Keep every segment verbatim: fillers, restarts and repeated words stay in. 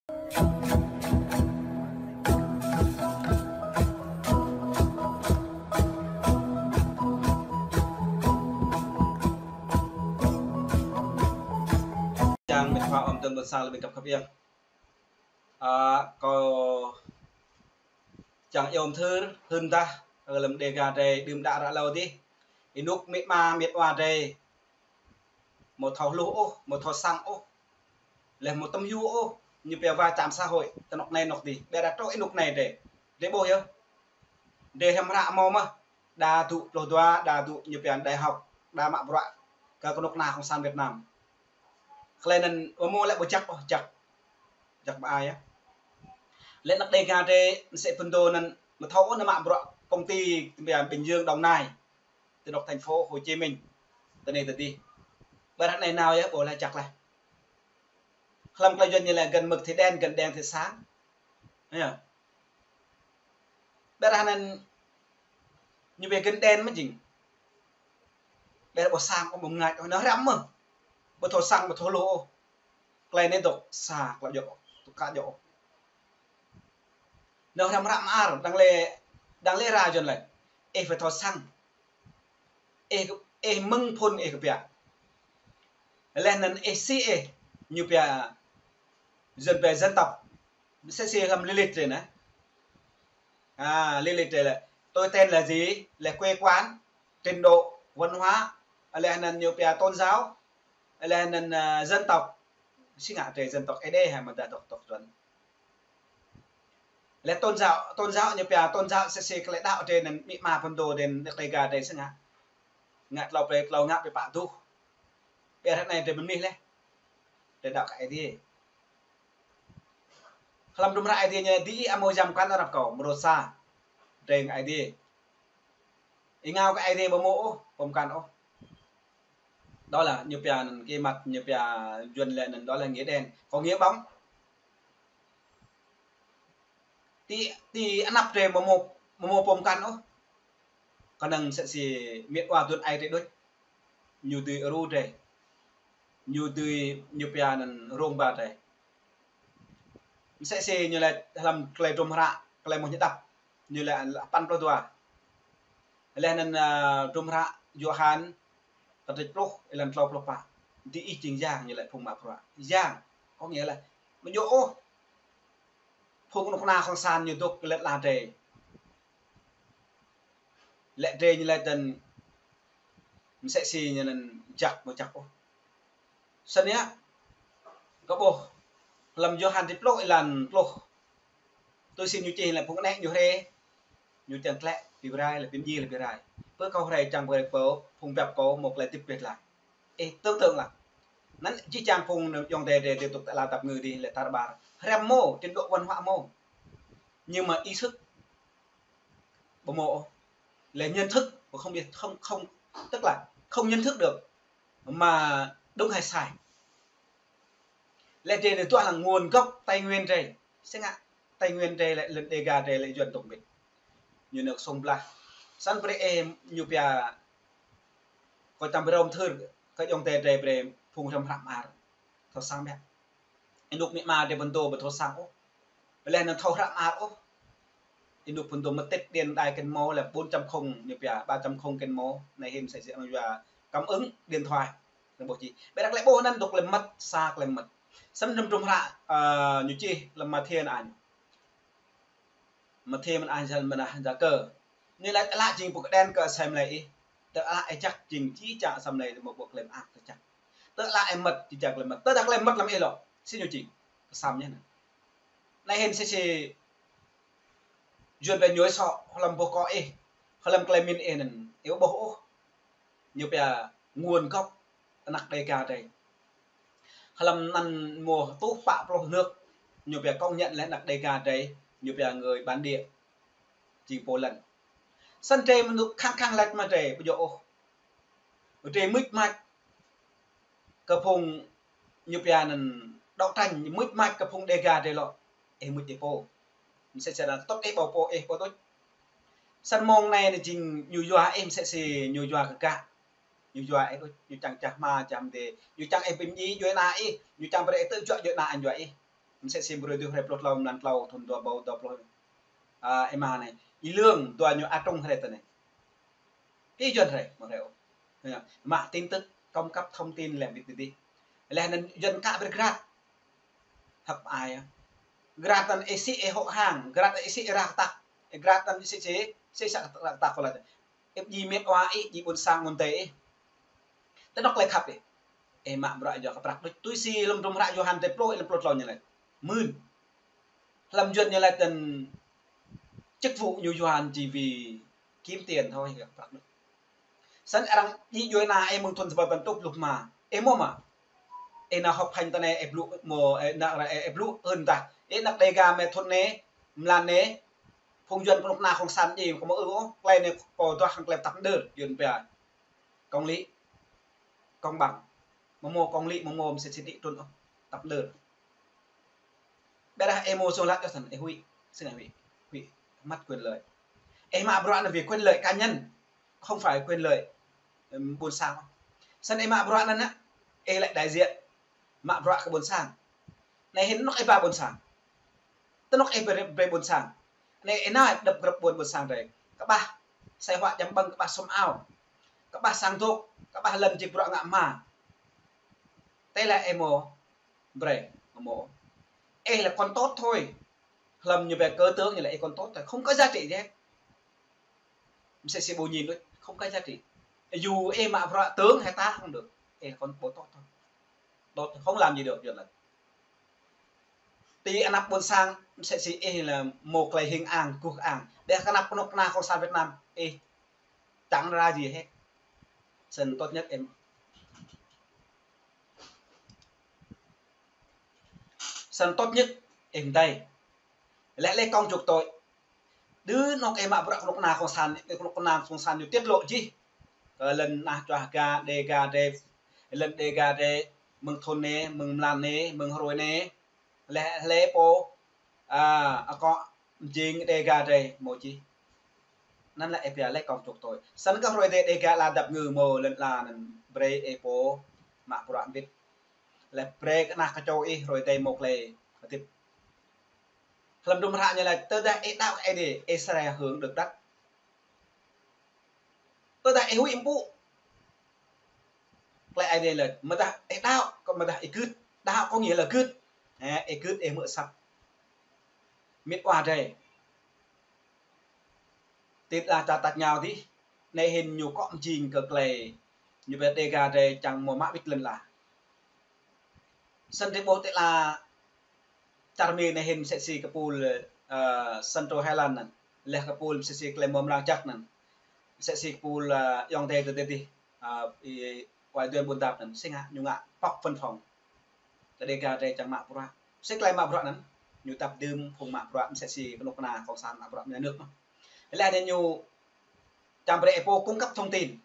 Čang mĕt wa ôm tơm ƀôn sang lĕ ƀing găp khăp yơh. A, kâo čang iâu mơthưr hưn tah, ơ, lăm Dega drei đưm đă ră hlâo dih. Ênuk amĭ ama mĕt wa drei mơ̆ thâo hluh ôh, mơ̆ thâo sang ôh, leh mơ̆ tơm hyu ôh, ñu pia va chạm xã hội, tơ anŏ anai anŏ dih. Ƀiă dah truh ênuk anai drei, drei ƀuh yơh. Drei hrăm hră mơ̆ mơ̆, đa dŏ pluh dua, đa dŏ ñu pia đại học, đa mă bruă kơ kơnuk kơna cộng sản Việt Nam. Tơlơi anŭn mơ̆ mơ̆ lĕ ƀu jăk ôh, jăk. Jăk ƀai yơh. Lĕ anăk Dega drei mơsĕ phŭn dô anŭn mơ̆ thâo ôh nao mă bruă công ty tơm pia Bình Dương, Đồng Nai, tơ anŏ thành phố Hồ Chí Minh, tơ anai tơ dih. Ƀiă dah anai nao yơh, ƀuh lĕ jăk leh. Hlăm tơlơi Yuan ñu lĕ gần mực thì đen, gần đèn thì sáng. Yơh. Ƀiă dah anŭn ñu pia gần đèn mơ̆ jing. Ƀiă dah ƀu sang ôh, ƀu mơngač ôh, nao hrăm mơ̆ ƀu thâo sang, ƀu thâo hluh ôh. Tơlơi anai dŏ sa, klă djŏ, dŏ klă djŏ. Nao hrăm hră mơar, đang lĕ, đang lĕ ra Yuan lĕ. Ih phải thâo sang. Ih, ih mơ̆ng phŭn ih kơ pia. Leh anŭn ih sĭ ih, ñu pia dân về dân tộc. Mơsĕ si hlăm lý lịch drei anai. A, lý lịch drei lĕ, tôi tên là gì, lĕ quê quán, trình độ văn hóa, leh anŭn ñu pia tôn giáo, leh anŭn, a, dân tộc. Sĭ ngă drei dân tộc Êđê hă mơ̆ dah dŏ, dŏ Yuan. Lĕ tôn giáo, tôn giáo ñu pia tôn giáo mơsĕ si tơlơi đaŏ drei anŭn amĭ ama phŭn dô drei anăk Dega drei sĭ ngă. Ngă tlâo pre tlâo ngă pơpă duh. Ƀiă dah anai drei mơ̆n mih leh. Drei đaŏ kơ Aê Diê. Hlăm hdruôm hră Aê Diê ñu dih ih amâo yăm mơkăn arăp kâo, mrô sa. Drei ngă Aê Diê. Ih ngă kơ Aê Diê ƀu mơ̆ ôh, ƀu mơkăn ôh. Đó là ñu pia anŭn kơ măt, ñu pia Yuan lĕ anŭn đó là nghĩa đen. Có nghĩa bóng. Ti, ti anăp drei ƀu mơ̆, ƀu mơ̆ ƀu mơkăn ôh. Kơnơ̆ng mơsĕ si mĕt wa dun ai drei đôč. Ñu dưi ru drei. Ñu dưi ñu pia anŭn rông ba drei. Mơsĕ si ñu lĕ hlăm tơlơi hdruôm hră, tơlơi mơ̆ng ñu đăp. Ñu lĕ păn pluh dua. Leh anŭn, a, hdruôm hră Yôhan, kơtrĕč pluh, êlan tlâo pluh pă. Dih ih jing yang, ñu lĕ phung mă bruă. Yang, có nghĩa là mơ̆ djơ̆ ôh. Phung kơnuk kơna cộng sản ñu dŏ kơ lĕ tơlơi drei. Lĕ drei ñu lĕ tơ̆n mơsĕ si ñu anŭn jăk ƀu jăk ôh. Snăn yơh, kâo ƀuh hlăm Yôhan kơtrĕč pluh êlan pluh. Tui si ñu čih lĕ phung anai ñu hrĕ, ñu čang tlĕ bi rai, lĕ bi mdjiê, lĕ bi rai. Pơ kâo hrĕ čang brơi pơ phung biăp kâo mơ̆ tơlơi hơdip pĕt lăng. Ê, tưởng tượng lăng. Anŭn jih jang phung ayŏng adơi drei, drei dŏ tơ ala tap ngư dih, lĕ tar ƀar. Hrăm mơ̆, trình độ văn hóa mơ̆. Nhưng mà ý thức ƀu mơ̆. Lĕ nhận thức, không biết, không, không, tức là không nhận thức được mà đúng hay sai. Lĕ drei anai tuah lăng nguồn gốc Tây Nguyên drei. Sĭ ngă Tây Nguyên drei lĕ, lŏn Dega drei lĕ Yuan dŏ mĭt. Ñu nao sông blah. Săn brơi ê ñu pia kơ čăm brơi ôm thưr kơ ayŏng adơi drei brơi phung hrăm hră mơar. Thâo sang biă. Ênuk amĭ ama drei phŭn dô ƀu thâo sang ôh. Leh anŭn thâo hră mơar ôh. Ênuk phŭn dô mơtit điện đài kênh một lĕ bốn chấm không ñu pia, ba chấm không kênh một. Anai hĭ mơsĕ si anŭn yua cảm ứng điện thoại. Lĕ ƀuh čih. Ƀiă dah tơlơi ƀuh anŭn dŏ tơlơi mơmŏt, sa tơlơi mơmŏt. Săn hrăm hdruôm hră, a, ñu čih lăm Mathiơ anŭn. Mathiơ mơ̆n ah jal mơnah jal kơ. Ñu lĕ tơlơi jing pô kơđen kơ asei mlei ih. Tơlơi ih jăk jing či čă asei mlei mơ̆ ƀuh tơlơi mơak tơlơi jăk. Tơlơi ih mơmŏt či čă tơlơi mơmŏt. Tơdah tơlơi mơmŏt lăm ih lŏ. Sĭ ñu jing. Kơsăm ñu anŭn. Anai hĭ mơsĕ si Yuan ƀing ñu sŏ hlăm boh kŏ ih. Hlăm tơlơi min ih anŭn. Ih ƀuh ôh. Ñu pia nguồn gốc anăk Dega drei. Hlăm anŭn mơ̆ tuh pă pluh nước, ñu pia công nhận lĕ anăk Dega drei, ñu pia người bản địa, jing pô lăn. Săn drei mơnuih khăng khăng lač mă drei, ƀu djơ̆ ôh. Drei mưč mač kơ phung ñu pia anŭn đấu tranh, mưč mač kơ phung Dega drei lŏ. Ih mưč ih pô. Mơsĕ si arăng tŭt ih ƀâo pô, ih pô tŭč. Săn mơ̆ng anai anai jing ñu yua ih mơsĕ si ñu yua kơ gah. Ñu yua ih đôč, ñu čang čah hma čah mdê. Ñu čang ih bi mdjiê djuai ana ih, ñu čang brơi ih tơjuă djuai ana djuai ih. msĕ si brơi tui hrơi pluh tlâo, mlan tlâo, thun dua rơbâo dua pluh. A, ih mă anai. Ih lương dua ñu atrŭng hrơi tơ anai. Ih Yuan hrơi, mă hrơi ôh. Ih mă tin tức, cung cấp thông tin lĕ ƀĭt tơdih. Lĕ anŭn Yuan kă brơi grat. Hăp ai. Grat anŭn ih sĭ ih hŏk hăng, grat anŭn ih sĭ ih rah tăk. Grat anŭn ih sĭ sĭ, sĭ sa rah tăk kơ lĕ. Ih djai mĕt wa ih, djai ƀôn sang mơ̆n tơi ih. Tơnŏk lĕ khăp ih. Ih mă bruă yua kơ prăk đôč. Tui si lơ̆m hơdrôm hră Yôhan tơdơi pluh, lơ̆m pluh tlâo ñu laĭ. Mưn. Lơ̆m Yuan ñu laĭ tơ̆n chức vụ ñu Yuan chỉ vì kiếm tiền thôi, yua kơ prăk đôč. Snăn arăng djai djuai ană ih mơ̆ng thun sa rơbâo tơpăn êtuh pluh rơma. Ih mơ̆ mă. Ih nao họp hành tơ anai ih blŭ mơ̆, ih nao, ih blŭ hưn tah. Ih nao Đêga mơ̆ thun anai, mlan anai. Phung Yuan kơnuk kơna Cộng sản djai kơ mơ̆ ư ôh. Klei anai pô duah hăng klei tăp đơr Yuan pia. Công lý, công bằng. Mơ̆ mơ̆ công lý, mơ̆ mơ̆ msĕ si đĭ trŭn ôh. Tăp đơr. Ƀiădah ih mơ̆ sung lăk yơh snăn, ih huĭ, sưng ih huĭ, huĭ, mất quyền lợi. Ih mă bruă anai vì quyền lợi cá nhân, không phải quyền lợi, ừm, ƀôn sang. Snăn ih mă bruă anŭn, ih lĕ đại diện, mă bruă kơ ƀôn sang. Anai hĭn tơnŏk ih ba ƀôn sang. Tơnŏk ih brơi, brơi ƀôn sang. Anai ih nao đăp grăp ƀôn, ƀôn sang drei. Kơƀah asơi huă jăm ƀơ̆ng, kơƀah sum ao. Kơƀah sang dŏ, kơƀah lŏn djai bruă ngă hma. Tơlơi ih mơ̆ brơi, mơ̆ mơ̆. Ih là con tốt thôi. Lơ̆m ñu ƀĕ kơ tướng ñu là ih con tốt thôi. Không có giá trị gì hết. Msĕ si ƀu nhìn đôč, không có giá trị. Dù ih mă bruă tướng hay ta không được. Ih là con bộ tốt thôi. Tốt thôi, không làm gì được Yuan laĭ. Ti anăp ƀôn sang, msĕ si ih là mơ̆ klei hing ang, guh ang. Ƀiădah kơ anăp kơnuk kơna Cộng sản Việt Nam, ih chẳng ra gì hết. Snăn tốt nhất ih Snăn tốt nhất ih mơdơi. Lĕ lĕ công chuộc tội. Đưm anŏ ih mă bruă kơnuk kơna Cộng sản, kơnuk kơna Cộng sản ñu tiết lộ jih. Kơ lŏn ană čuah ga, Đêga drei, lŏn Đêga drei, mơ̆ng thun anai, mơ̆ng mlan anai, mơ̆ng hrơi anai. Lĕ lĕ pô, a, akŏ mjing Đêga drei mơ̆ jih. Anŭn lĕ ih pia lĕ công chuộc tội. Snăn kơ hrơi tơdơi Đêga ala dăp ngư mơ̆ lŏn ala anŭn brơi ih pô mă bruă mbĭt. Lĕ brơi kơ ană kơčô ih hrơi tơdơi mơ̆ klei hơdip. Lơ̆m hơdrôm hră ñu laĭ tơdah ih đaŏ kơ Ơi Adai, ih srăng hưởng được đất. Tơdah ih huĭ mpŭ klei Ơi Adai laĭ, mơ̆ dah ih đaŏ, kơ mơ̆ dah ih gưt. Đaŏ có nghĩa là gưt. Ê, ih gưt ih hmư̆ asăp. Mĕt wa drei. Tơdah ta tăk ñao dih, anai hĭn ñu akŏ mjing kơ klei ñu ƀĕ Đêga drei čang mơ̆ mă wĭt lŏn ala. Snăn drei ƀuh tơlơi čar Mi anai hĭn msĕ si kơpul, ơ, Central Highland anŭn, leh kơpul msĕ si klei mơ̆ mrang jăk anŭn, msĕ si kơpul, ơ, ayŏng adơi tơdơi dih, ơ, ih Uai Duen Ƀuôn Dap anŭn, msĕ ngă, ñu ngă pŏk văn phòng. Kơ Đêga drei čang mă bruă. Msĕ klei mă bruă anŭn, ñu tăp dưm phung mă bruă msĕ si kơnuk kơna Cộng sản mă bruă nhà nước mơ̆n. Leh anŭn ñu čang brơi ih pô cung cấp thông tin.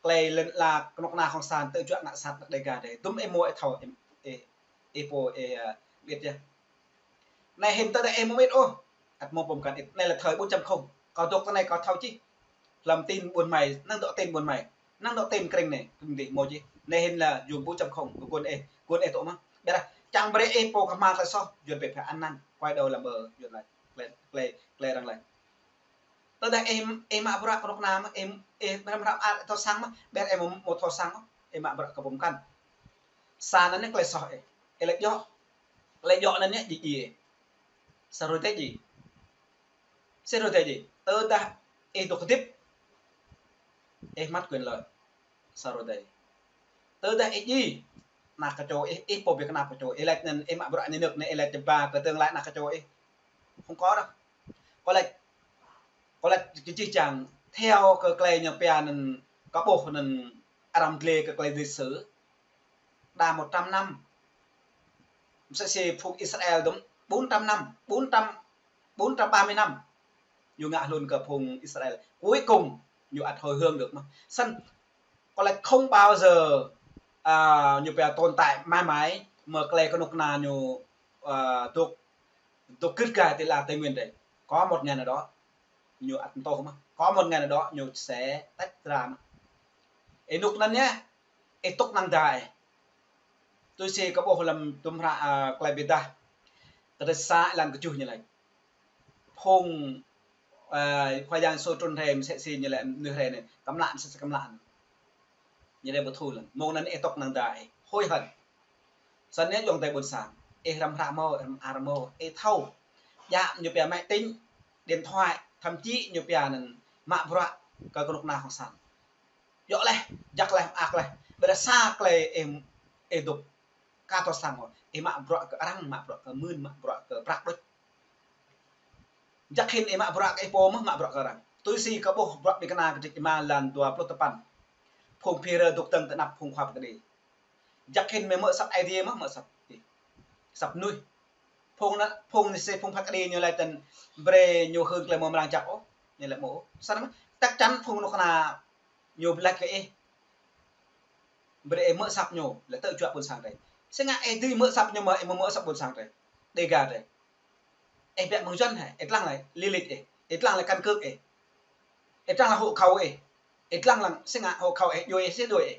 Klei lŏn ala kơnuk kơna Cộng sản tơjuă ngă sat ană Đêga drei. Dŭm ih mơ̆ ih thâo, ih, ih, ih pô ih, ơ, ƀiă yơh. Anai hĭn tơdah ih mơ̆ ƀiă ôh. Ăt mơ̆ pơm kăn ih. Anai là thời bốn chấm không. Kâo dŏ tơ anai kâo thâo čih. Lăm tin ƀuôn mơi, năng dŏ tin ƀuôn mơi. Năng dŏ tin krĭng anai, krĭng dih mơ̆ čih. Anai hĭn là dùng bốn chấm không. Kơ guôn ih, guôn ih dŏ mơ̆n. Ƀiădah, čang brơi ih pô kơhma̱l tơlơi soh, Yuan pĕ pĕ anăn. Quay đầu là bờ, Yuan laĭ. Klei, klei, klei arăng laĭ. Tơdah ih, ih mă bruă kơnuk kơna mơ̆, ih, ih hrăm hrăm ăt thâo sang mơ̆, ƀiădah ih mơ̆, mơ̆ thâo sang mơ̆, ih mă bruă kơ pơm kăn. Sa anăn anai klei soh ih. Ih laĭ djŏ. Klei djŏ anăn anai djai djai ih. Sa hrơi tơdơi djai. Sa hrơi tơdơi djai. Tơdah ih dŏ hơdip, ih mă quyền lợi. Sa hrơi tơdơi. Tơdah ih djai, ană kơčô ih, ih pô ƀiă kơ ană kơčô ih, laĭ anăn ih mă bruă nhà nước anai, ih laĭ čơpa kơ tương lai ană kơčô ih. Không có đâu. Kâo laĭ, kâo laĭ kơ čih čang, theo kơ klei ñu pia anăn kâo ƀuh anăn arăng dlê kơ klei lịch sử. Đa một trăm năm. Msĕ si phung Israel dŭm, bốn trăm năm, bốn trăm, bốn trăm ba mươi năm. Ñu ngă hlŭn kơ phung Israel. Cuối cùng, ñu ăt hồi hương được mơ̆n. Snăn, kâo laĭ không bao giờ, à, ñu pia tồn tại mãi mãi, mơ̆ klei kơnuk kơna ñu, à, dŏ, dŏ gưt gai tơlơi Tây Nguyên drei. Có một ngày nào đó, ñu ăt tŏ mơ̆n. Có một ngày nào đó, ñu sẽ tách ra mơ̆n. Ih rơnŭk anăn yơh, ih tŭk năng đa ih. Tui si kâo ƀuh lăm hơdrôm hră, à, klei bi dah. Kơdră sa êlan kơjuh ñu laĭ. Phung, ơ, Khua Yang Yêsu trŭn hrĕ mơsĕ si ñu laĭ mơnuih hrĕ anai. Kơmlă mơsĕ si kơmlă anai. Ñu laĭ ƀu thâo lăng. Mơ̆ng anŭn ih tŏk năng đa ih. Hơi hơ̆n. Snăn yơh ayŏng adơi ƀuôn sang. Ih hrăm hră mơ̆, ih hrăm ar mơ̆, ih thâo. Djă ñu pia máy tính, điện thoại, thậm chí ñu pia anŭn mă bruă kơ kơnuk kơna hŏng sang. Djŏ laih, jăk laih, mơak laih. Ƀiădah sa klei ih, ih dŏ ka tŏ sang hŏ. Ih mă bruă kơ arăng, mă bruă kơ mưn, mă bruă kơ prăk đôč. Jăk hĭn ih mă bruă kơ ih pô mơ̆, mă bruă kơ arăng. Tui si kơ ƀuh bruă ƀing kơna kơdrêč rơma êlan dua pluh tơpăn. Phung phi rơ dŏ dơ̆ng tơ anăp phung khua pơkơđi. Jăk hĭn mơ̆ mơ̆ asăp Aê Diê mơ̆, mơ̆ asăp ih. Asăp mơnuih. Phung anŭn, phung anai si phung phat kơđi ñu laĭ tơ̆n brơi ñu hưn klei mơ̆ mơrang jăk ôh. Ñu laĭ mơ̆ ôh. Snăn mơ̆, chắc chắn phung kơnuk kơna ñu laĭ kơ ih. Brơi ih mơ̆ asăp ñu, laĭ tơ̆ juă ƀuôn sang drei. Sĭt ngă ih dưi mơ̆ asăp ñu mơ̆, ih mơ̆ mơ̆ asăp ƀuôn sang drei. Đêga drei. Ih biă mơ̆ng Yuăn hă, ih lăng lĕ lý lịch ih, ih lăng lĕ căn cước ih. Ih lăng lĕ hộ khẩu ih. Ih lăng lăng sĭt ngă hộ khẩu ih, djuai ih, sĭt djuai ih.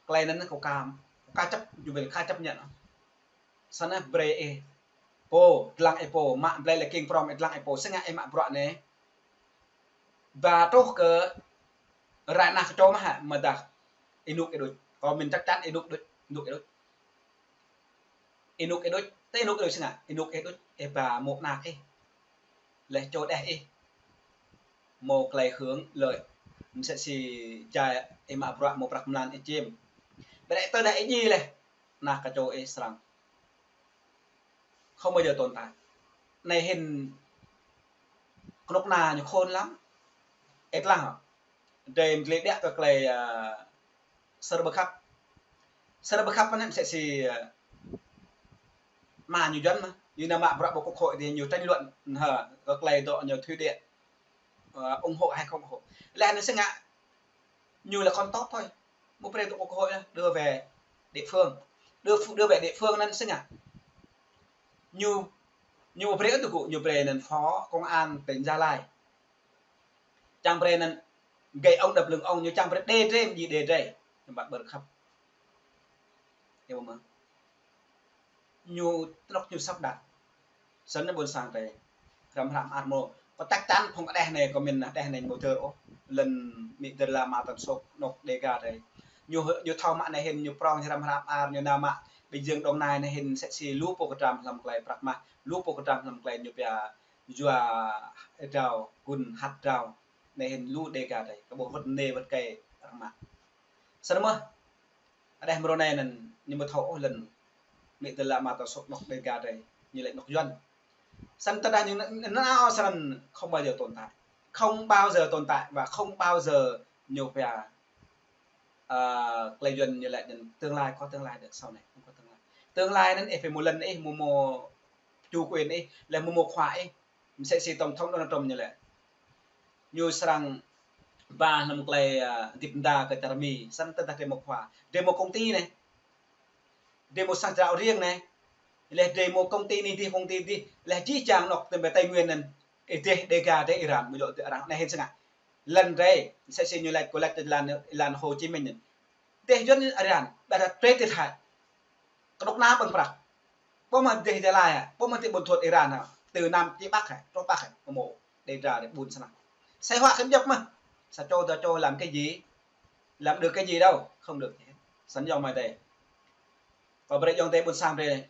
Klei anŭn kâo ka, kâo ka chấp, ñu ƀu ka chấp nhận. Snăn brơi ih pô, ih lăng ih pô, mă blei lĕ kiăng prŏng, ih lăng ih pô, sĭt ngă ih mă bruă anai. Ba truh kơ rai anăp kơ čô mơ̆ hă, mơ̆ dah ih nuk ih đôč. Kâo mĭn chắc chắn ih nuk đôč, nuk ih đôč. Ih nuk ih đôč, tơ ih nuk ih đôč sĭt ngă, ih nuk ih đôč, ih ba mŏk anăp ih. Laih čô đeh ih. Mâo klei hưởng lợi. Mơsĕ si jai ih mă bruă mâo prăk mlan ih čiêm. Ƀiădah tơdah ih djai laih, anăp kơ čô ih srăng không bao giờ tồn tại. Anai hĭn kơnuk kơna ñu khôn lắm. Ih lăng hă. Drei mơ̆ glĕ đĕ kơ klei, ơ, Sơ Robert Cup. Sơ Robert Cup anai mơsĕ si, ơ, ama ñu Yuăn mơ̆. Ñu nao mă bruă ƀơi quốc hội thì ñu tranh luận, hă, kơ klei dŏ ñu thủy điện, ơ, ủng hộ hay không ủng hộ. Laih anŭn sĭt ngă ñu là con tốt thôi. Mơ̆ brơi tơ quốc hội anŭn, đưa về địa phương. Đưa ph-, đưa về địa phương anŭn sĭt ngă. Ñu, ñu brơi tơ gŭ, ñu brơi anŭn phó công an tỉnh Gia Lai. Čang brơi anŭn gay ông đập lưng ông, ñu čang brơi đe drei, mơ̆ djai đe drei. Ñu ƀă ƀơr khăp. Ih ƀuh mơ̆. Ñu tơnŏk ñu sắp đặt. Snăn ƀuôn sang drei. Hrăm hră mơar mơ̆. Kâo chắc chắn phung kơ đeh anai, kâo mĭn anăp đeh anai ñu ƀu dơr ôh. Lŏn amĭ dơr la ama tơ̆n sôk anŏ Đêga drei. Ñu, ñu thâo mă anai hĭn, ñu prŏng hrăm hră mơar, ñu nao mă Bình Dương Đồng Nai anai hĭn mơsĕ si lu pô kơtram hlăm klei prăk mah, lu pô kơtram hlăm klei ñu pia yua drao, gun hăt drao. Anai hĭn lu Đêga drei, kơ ƀuh wơ̆t anai wơ̆t kei arăng mă. Snăn mơ̆, đeh mrô anai anŭn ñu ƀu thâo ôh lŏn amĭ dơr la ama tơ̆n sôk anŏ Đêga drei, ñu laĭ anŏ Yuăn. Snăn tơdah ñu nao, nao snăn không bao giờ tồn tại. Không bao giờ tồn tại và không bao giờ ñu pia, ơ, klei Yuăn ñu laĭ anŭn tương lai, có tương lai được, sau này không có tương lai. Tương lai anŭn ih phải mâo lŏn ih, mâo, mâo chủ quyền ih, laih mâo, mâo khua ih. Mơsĕ si tổng thống Donald Trump ñu laĭ. Ñu srăng ba hlăm klei, ơ, dĭp mda kơ čar Mi, snăn tơdah drei mâo khua. Drei mâo công ty anai. Drei mâo sang jrao riêng anai. Laih drei mâo công ty anai dih, công ty dih. Laih jih jang anŏ tơm Tây Nguyên anŭn. Ih dêh Đêga, dêh Iran, mâo djŏ dêh arăng. Anai hĭn sĭt ngă. Lŏn drei, mơsĕ si ñu laĭ, kơ laĭ tơ jơlan, jơlan Hồ Chí Minh anŭn. Dêh Yuăn Iran, ƀiădah drei dêh Thái. Kơnuk kơna ƀơ̆ng prăk. Ƀuh mơ̆ dêh Gia Lai hă, ƀuh mơ̆ dêh ƀuôn thuơt Iran hă, từ Nam chí Bắc hă, truh Bắc hă, mâo Đêga drei ƀuôn snăn. Sai họa khiêm djŏp mơ̆. Sa čô dua čô làm cái gì? Làm được cái gì đâu, không được gì hết. Snăn ayŏng amai adơi. Kâo brơi ayŏng adơi ƀuôn sang drei.